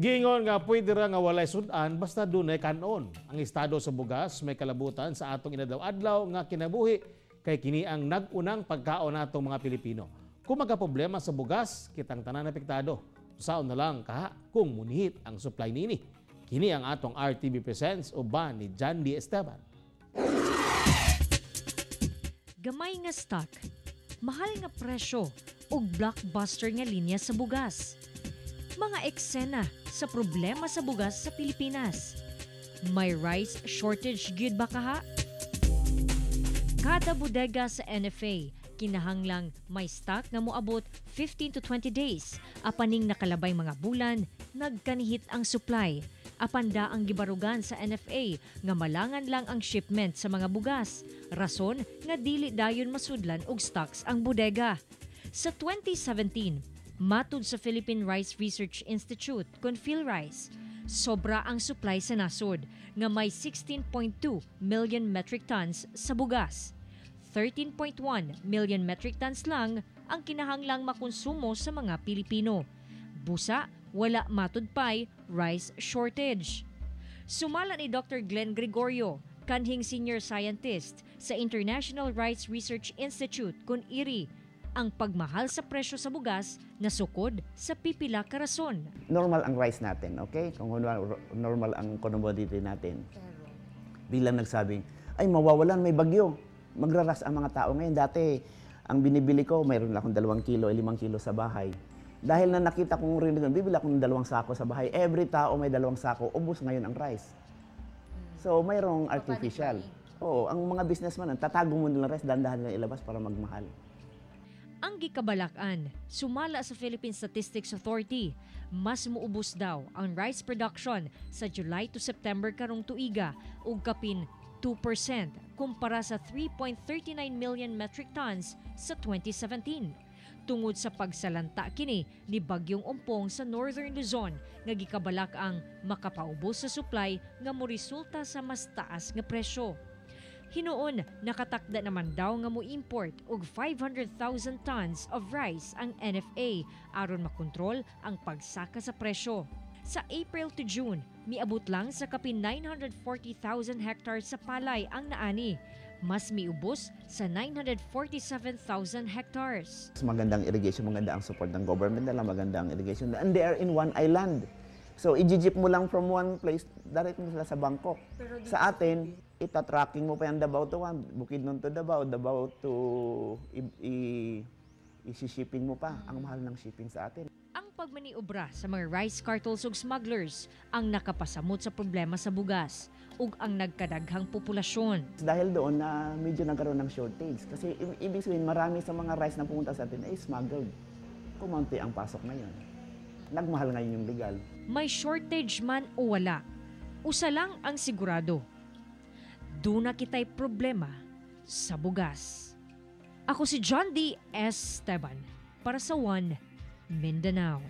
Giingon nga pwede ra nga walay sudan basta dunay kanon. Ang estado sa bugas may kalabutan sa atong inadlaw-adlaw nga kinabuhi kay kini ang nag-unang pagkaon natong mga Pilipino. Kung magka-problema sa bugas, kitang tanan apektado. Unsaon na lang kaha kung munihit ang supply nini? Kini ang atong RTV Presents uban ni John D. Esteban. Gamay nga stock, mahal nga presyo ug blockbuster nga linya sa bugas. Mga eksena sa problema sa bugas sa Pilipinas. May rice shortage gyud ba kaha? Kada bodega sa NFA kinahanglang may stock nga moabot 15 to 20 days. Apan ning nakalabay mga bulan, nagkanihit ang supply. Apan daang gibarugan sa NFA nga malangan lang ang shipment sa mga bugas. Rason nga dili dayon masudlan og stocks ang bodega. Sa 2017, matud sa Philippine Rice Research Institute kon PhilRice, sobra ang supply sa nasod nga may 16.2 million metric tons sa bugas. 13.1 million metric tons lang ang kinahanglang makonsumo sa mga Pilipino. Busa, wala matud pay rice shortage. Sumala ni Dr. Glenn Gregorio, kanhing senior scientist sa International Rice Research Institute kun IRRI, ang pagmahal sa presyo sa bugas nasukod sa pipila ka rason. Normal ang rice natin, okay? Kung normal ang commodity natin. Biglang nagsabing, "Ay, mawawalan, may bagyo." Magra-rush ang mga tao ngayon. Dati, ang binibili ko, mayroon akong 2 kilo, 5 kilo sa bahay. Dahil na nakita kong rin, bibili akong 2 sako sa bahay. Every tao may 2 sako, ubos ngayon ang rice. So, mayroong artificial. Oo, ang mga businessman, ang tatago mo nilang rice, dandahan nilang ilabas para magmahal. Ang gikabalakan, sumala sa Philippine Statistics Authority, mas muubos daw ang rice production sa July to September karong tuiga ug kapin 2% kumpara sa 3.39 million metric tons sa 2017. Tungod sa pagsalanta kini ni Bagyong Ompong sa Northern Luzon nga gikabalak ang makapaubos sa supply nga moresulta sa mas taas nga presyo. Hinuon, nakatakda naman daw nga mo-import og 500,000 tons of rice ang NFA aron makontrol ang pagsaka sa presyo. Sa April to June, miabot lang sa kapin 940,000 hectares sa palay ang naani. Mas miubos sa 947,000 hectares. Mas magandang irrigation, maganda ang support ng government nila, maganda ang irrigation. And they are in one island. So, i-jeep mo lang from one place, direct mo sila sa Bangkok. Sa atin, ita-trucking mo pa yung Davao to one, Bukidnon to Davao, Davao to i-shipping mo pa. Ang mahal ng shipping sa atin. Ang pagmaniobra sa mga rice cartels ug smugglers ang nakapasamot sa problema sa bugas ug ang nagkadaghang populasyon. Dahil doon na medyo nagkaroon ng shortage. Kasi ibig sabihin, marami sa mga rice na pumunta sa atin ay smuggled. Kumonti ang pasok ngayon. Nagmahal ngayon yung legal. May shortage man o wala, usa lang ang sigurado. Duna kitay problema sa bugas. Ako si John D. Esteban para sa One Mindanao.